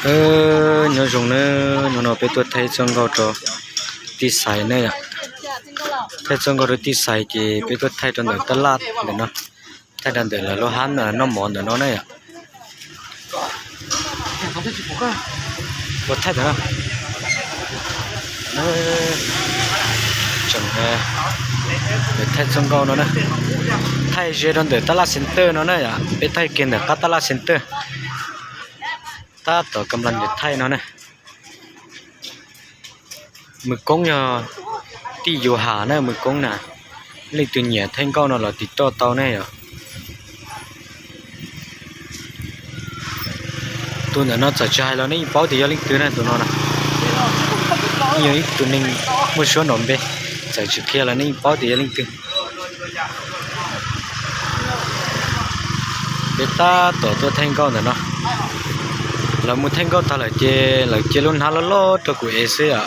Nyob zoo na, hnub no peb tuaj thaij txoj nkauj rau tij Xais na yom. Thaij txoj nkauj rau tij Xais ces peb tuaj thaij rau ntawm tab laj ntawm no, thaij rau ntawm lawv lub hab noj mov ntawm no na yom. Ua thaij ntawm no, tseem thaij txoj nkauj no na, thaij ze rau ntawm tab laj center no na yom, peb thaij kiag ntawm qab tab laj center. Tab tom ka nplas nyiam thaij no na. Mws Koob yog tij Yus Has na, Mws Koob na. Leej twg nyiam thaij nkauj no los tiv toj tau ne yom. Tus ntawm no txawm tsis hais los nej yeej paub tias yog leej twg na, tus no na. Yeej yog ib tug neeg muaj suab nrov npe, txawm tsis qhia los nej yeej paub tias yog leej twg. Peb tab tom tuaj thaij nkauj ntawm no. Lawv mus thaij nkauj tag lawm ces lawv cia lub hnab loj loj rau kuv ev xwb yom.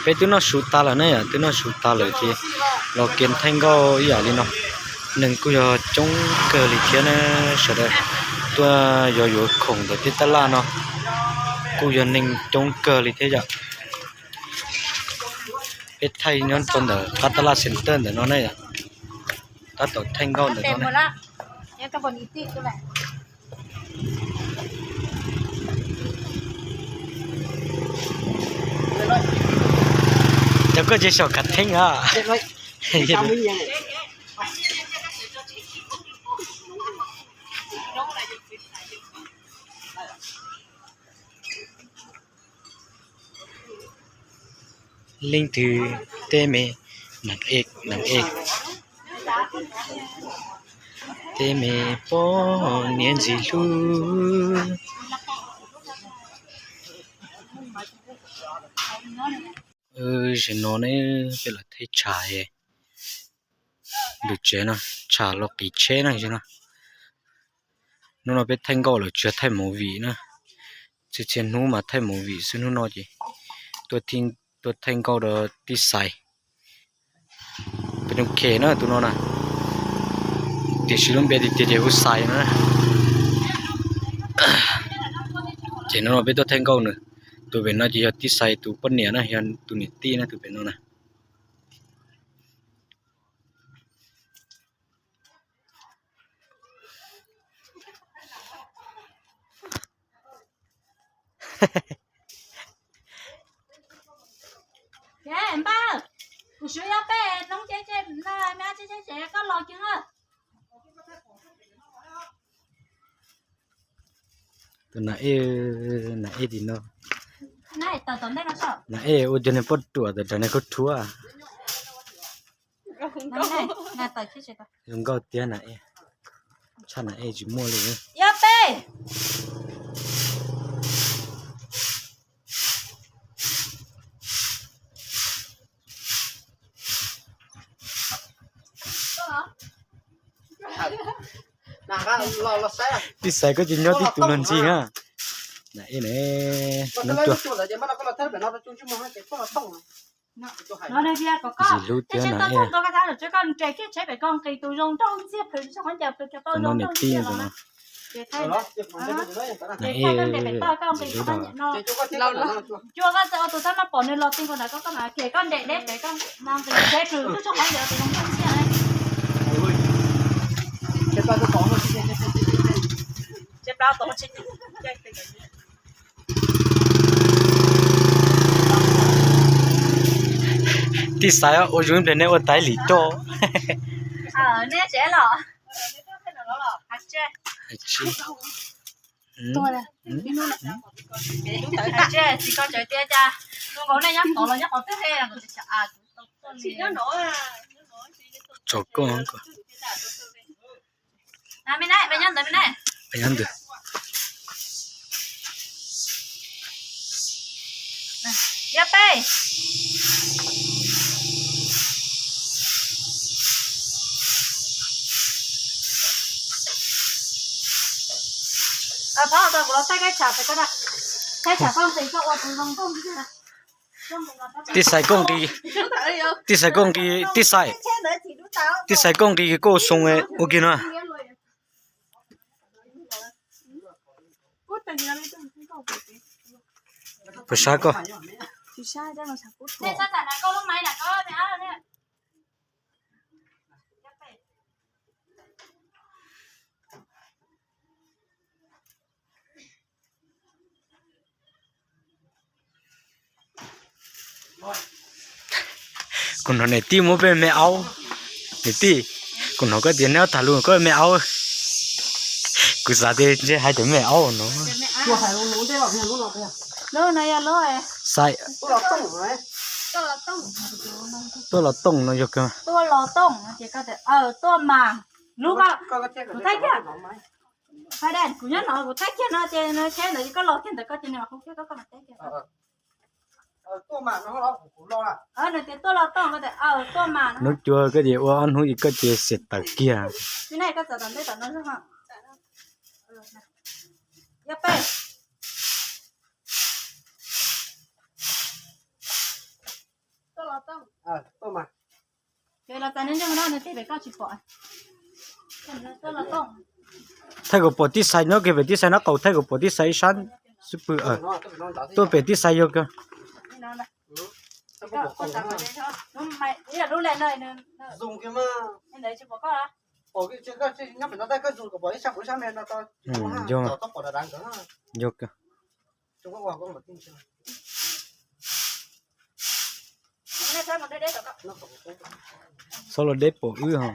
Peb twb noj su tas lawm ne yom, twb noj su tas lawm ces los kiag thaij nkauj ib yam li no. Neeg kuj yog coob kawg li thiab na, sawv daws tuaj yog yuav khoom ntawm tej tab laj no kuj yog neeg coob kawg li thiab yom. Peb thaij nyob rau ntawm qab tab laj center ntawm no ne yom. Tab tom thaij nkauj ntawm no. Cov koj tsis saum kav theeb os. Leej twg tej me, tej me poj niam ntxim hlub. Zaum no ne peb los thaij tshav lub tsev no, tshav los qiv tsheb na no. Hnub no peb thaij nkauj lawm tsis yog thaij movie na. Txhia txhia hnub mas thaij movie xwb, hnub no ces tuaj thaij nkauj rau tij Xais. Peb nug khe na tus no na, tiam sis lub npe tiag tiag ces hu Xais no na. Ces hnub no peb tuaj thaij nkauj nws. Tus pem no ces yog tij Xais tus poj niam na, yog tus niam tij na tus pem no na. Tus na ej, na ej tim no, na ej ua cov niag poj ruam tawm rau niag khaub rhuab. Zoo nkauj tiag na ej, tshaj na ej tsis muaj li. Tij Xais koj tsis nyob tib tug no ntxi na. Na ej ne, ntxim hlub tiag na ej. Tus no niam tij tus no. Na ej, ntxim hlub dua. Tij Xais ua zoo ib pliag nej ua tais lim roj. Tsom koj. Tij Xais koj nqis, tij Xais koj nqis, tij Xais, tij Xais koj nqis koj ua xoo ua kiag no. Puas sab koj? Kuv hnov niam tij muab peb me aub, niam tij, kuv hnov koj tias neb tham lus koj me aub, kuv xav tias ntshe hais tias me aub no. Lub no yog lub, xav, tuaj los tooj no yog kawg. Tuaj los tooj, tuaj mas, lub ko, kuv thaij kiag, kuv nyob no kuv thaij kiag no ces nws tsheb ntawd koj los kiag ntawd koj ces nws hu kiag koj, koj mam thaij kiag. Hnub cua koj ces ua ob hnub ces koj ces xiam tawm kiag. Thaij kom pom tij xais nyob kiag pem tij xais nab qaum, thaij kom pom tij xais ib sab xub pwg. Tuaj pem tij xais yog kawg. Yog kawg. Txhob los deb pom wb ho.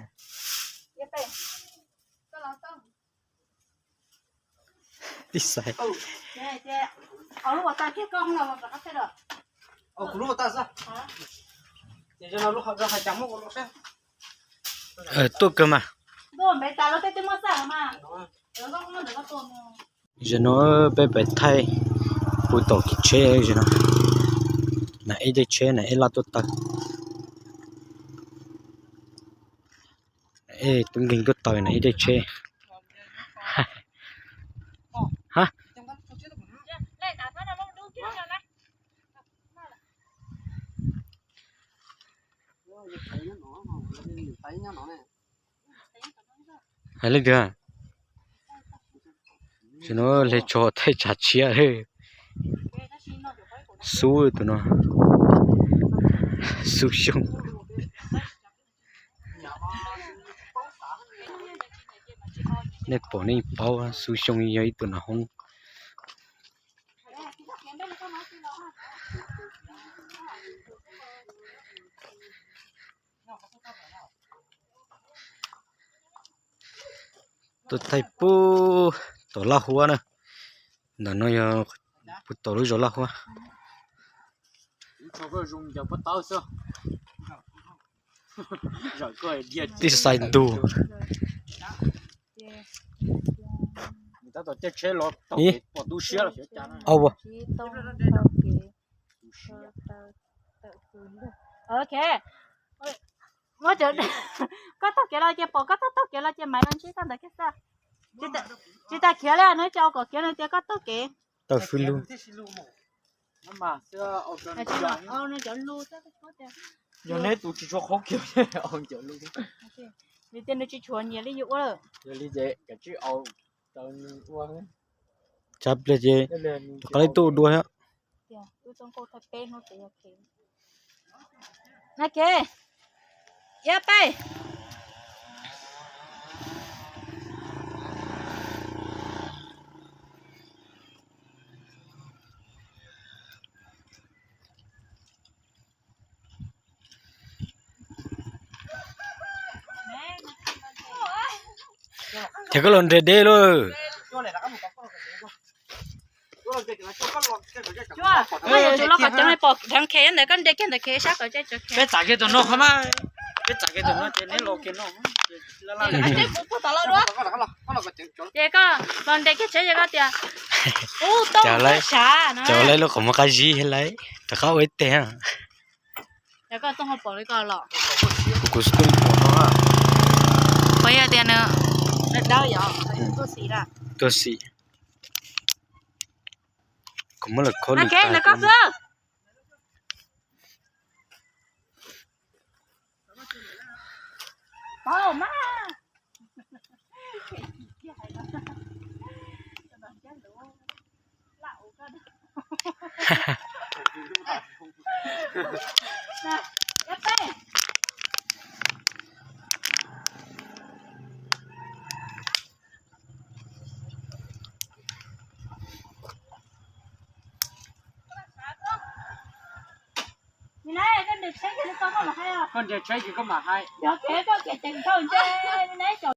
Tij xais. Tuaj kawg mas. Zaum no peb pais thaij puv tom kev tsheb no. Na ib tej tsheb na ib laj tuaj taw. Ej, tub nkeeg tuaj taw na ib tej tsheb. Ha. Hais leej twg? Tam no hle tso thaij tshav tshiab. Xub tus no, Xub Xyooj. Nej pom nej paub Xub Xyooj yog ib tug nam hoob. Tuaj thaij puag tom laj huab na. Ntawm no yog puag tom lub zos laj huab. Tij xais ntug. Ib, au, koj taug kev los ces pom koj taug taug kev los ces maiv los ntsib koj ntawd kiag xwb. Tsis tas khiav li no, ces ua kom kiav no tias koj taug kev. Taug fwj lug. Yog neb tus tsis tshua qhov kiag, vim tias nws tsis tshua nyiam li yus ua lawm. Yog li ces kav tsij au tau nws ua. Tsab pliag ces rov qab li tuaj dua thiab. Na ke, ya pais. Ces koj los nres deb lauj. Koj yuav tsum los qhov cov pom dheev khev ntawd, koj nres kiag ntawd khev sab kom cov khev. Peb txav kiag tus no qhov mas, peb txav kiag tus no ces neb los kiag no. Ces koj los nres kiag tsheb ces koj tias, ub, toj sav no. Cov lawv lub qhov muag qab zib thiab lawv rov qab ua ib teg. Yog koj txooj ho pom li ko los? Kuv kuv xub pom no. Puas yog tias nws, nws dawb yom, tuaj xis lawm. Tuaj xis. Kuv muab lawm khob lwm tais. Koj nrhiav tsheb ces koj mam hais.